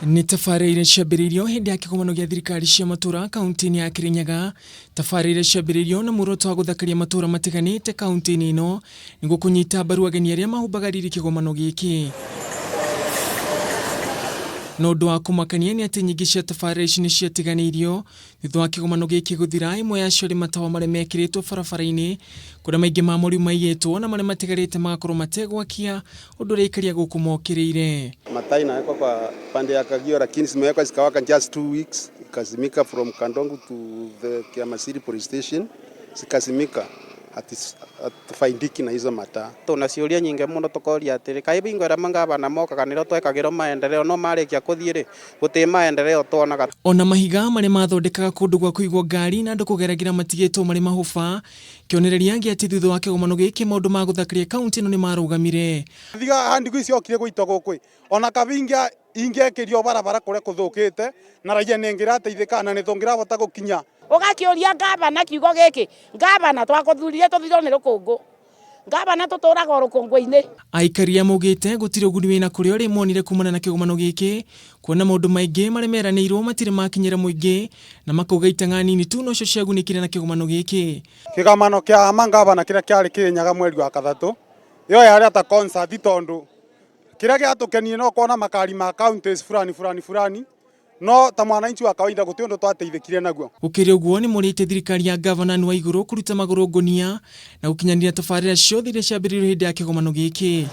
Nĩ tabarĩra iria ciambĩrĩirio hĩndĩ ya kĩgomano gĩa thirikari cia matũra kaunti-inĩ ya Kirinyaga. Tabarĩra iria ciambĩrĩirio na muoroto wa gũthakaria matũra matiganĩte kaunti-inĩ ĩno nĩguo kũnyita mbaru ageni arĩa mahumbaga riri kĩgomano gĩkĩ. Na ũndũ wa kũmakania nĩ atĩ nyingĩ cia tabarĩra ici nĩ ciatiganĩirio thutha wa kĩgomano gĩkĩ gũthira, ĩmwe yacio arĩ matawa marĩa mekĩrĩtwo barabara-inĩ kũrĩa maingĩ mamo rĩu maiyĩtwo na marĩa matigarĩte magakorwo mategwakia ũndũ ũrĩa aikari a gũkũ mokĩrĩire. Mataa inawekwa kwa pande ya Kagio lakini zimewekwa zikawaka just 2 weeks, ikazimika from Kandongu to the Kiamasiri police station, zikazimika. Hatufaidiki na hizo mataa. Tuna ciũria nyingĩ mũno tũkoria atĩrĩ, kaĩ bingo ĩrĩa mangavana mokaga nĩrĩo twekagĩrwo maendeleo, no marĩkia kũthiĩ rĩ, gũtirĩ maendeleo tuonaga. Ona mahiga marĩa mathondekaga kũndũ gwa kũigwo ngari na andũ kũgeragĩra matigĩtwo marĩ mahũba, kĩonereria gĩa atĩ thutha wa kĩgomano gĩkĩ maũndũ ma gũthakaria kaunti ĩno nĩ marũgamire. Thiga handiku iciokire gũitwo gũkũ, ona kabingia ingĩekĩrio barabara kũrĩa kũthũkĩte na raia nĩngĩrateithĩka na nĩtũngĩrahota gũkinya. Ũgakĩũria ngavana kiugo gĩkĩ, ngavana, twakũthurire tũthirwo nĩ rũkũngũ, ngavana, tũtũraga o rũkũngũ-inĩ. Aikari a maugĩte gũtirĩ ũguni wĩna kũrĩ ũrĩa monire kumana na kĩgomano gĩkĩ, kuona maũndũ maingĩ marĩa meranĩirwo matirĩ makinyĩra mũingĩ, na makauga itang'a nini tu nocio ciagunĩkire na kĩgomano gĩkĩ. Kĩgomano kĩa mangavana kĩrĩa kĩarĩ Kĩrĩnyaga mweri wa gatatũ ĩyo yarĩ ta concert, tondũ kĩrĩa gĩatũkenie no kuona makari ma counties fulani fulani fulani, no ta mwananchi wa kawaida gũtirĩ ũndũ twateithĩkire naguo. Gũkĩrĩ ũguo, nĩ morĩtie thirikari ya gavana Anne Waigũrũ kũruta magũrũ ngũnia na gũkinyanĩria tabarĩra ciothe iria ciambĩrĩirio hĩndĩ ya kĩgomano gĩkĩ.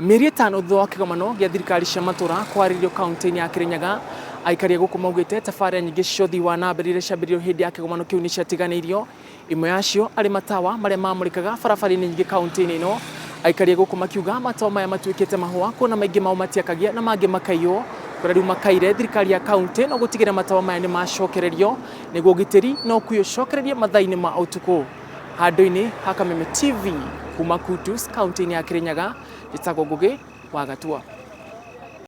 Mĩeri 5 thutha wa kĩgomano gĩa thirikari cia matũra kwarĩrio kaunti-inĩ ya Kirinyaga, aikari a gũkũ maugĩte tabarĩra nyingĩ cia ũthii wa na mbere iria ciambĩrĩirio hĩndĩ ya kĩgomano kĩu nĩ ciatiganĩirio. Ĩmwe yacio arĩ matawa marĩa mamũrĩkaga barabara-inĩ nyingĩ kaunti-inĩ ĩno. Aikari a gũkũ makiuga matawa maya matuĩkĩte mahũa, kuona maingĩ mao matiakagia na mangĩ makaiywo, kũrĩa rĩu makaire thirikari ya kaunti no gũtigĩrĩra matawa maya nĩ macokererio nĩguo ũgitĩri na ũkui ũcokererie mathaa-inĩ ma ũtukũ. Handũ-inĩ ha Kameme TV kuma Kutus, kaunti-inĩ ya Kirinyaga, njĩtagwo Ngũgĩ wa Gatua.